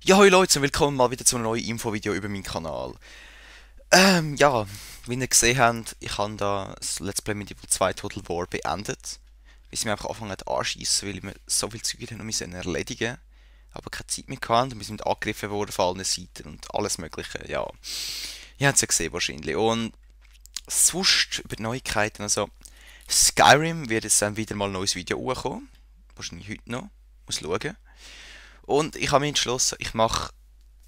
Ja, hallo Leute und willkommen mal wieder zu einem neuen Infovideo über meinen Kanal. Ja, wie ihr gesehen habt, ich habe da das Let's Play Medieval 2 Total War beendet. Bis ich mir einfach angefangen anschießen, weil ich mir so viel Zeug noch müssen erledigen, aber keine Zeit mehr hatte und wir sind angegriffen worden von allen Seiten und alles mögliche, ja. Ihr habt es ja gesehen wahrscheinlich. Und sonst über die Neuigkeiten, also Skyrim wird jetzt dann wieder mal ein neues Video hochkommen. Wahrscheinlich heute noch. Muss schauen. Und ich habe mich entschlossen, ich mache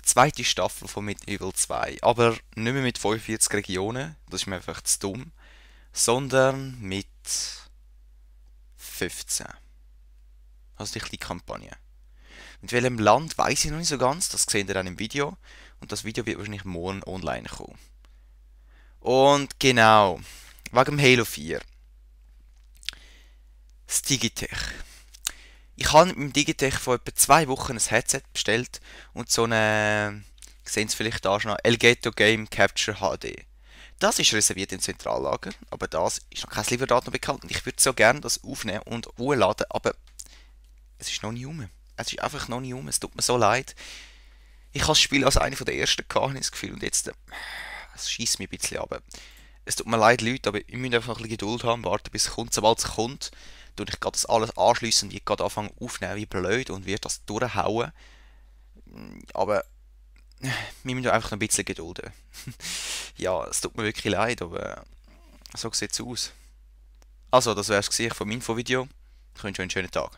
zweite Staffel von Medieval 2, aber nicht mehr mit 45 Regionen, das ist mir einfach zu dumm, sondern mit 15. Also die kleine Kampagne. Mit welchem Land weiß ich noch nicht so ganz, das seht ihr dann im Video und das Video wird wahrscheinlich morgen online kommen. Und genau, wegen Halo 4. Das Digitech. Ich habe mit dem Digitech vor etwa 2 Wochen ein Headset bestellt und so eine, sehen Sie vielleicht da schon, Elgato Game Capture HD. Das ist reserviert im Zentrallager, aber das ist noch kein Lieferdatum bekannt und ich würde so gerne das aufnehmen und hochladen, aber es ist noch nie rum. Es ist einfach noch nie rum, es tut mir so leid. Ich habe das Spiel als einer der ersten gehabt, habe ich das Gefühl, und jetzt, es schießt mich ein bisschen ab. Es tut mir leid, Leute, aber ihr müsst einfach noch ein bisschen Geduld haben, warten bis es kommt. Sobald es kommt, tue ich gerade das alles anschliessen und ich gerade anfangen aufnehmen wie blöd und wird das durchhauen. Aber wir müssen einfach noch ein bisschen gedulden. Ja, es tut mir wirklich leid, aber so sieht es aus. Also, das wäre es von meinem Infovideo. Ich wünsche euch einen schönen Tag.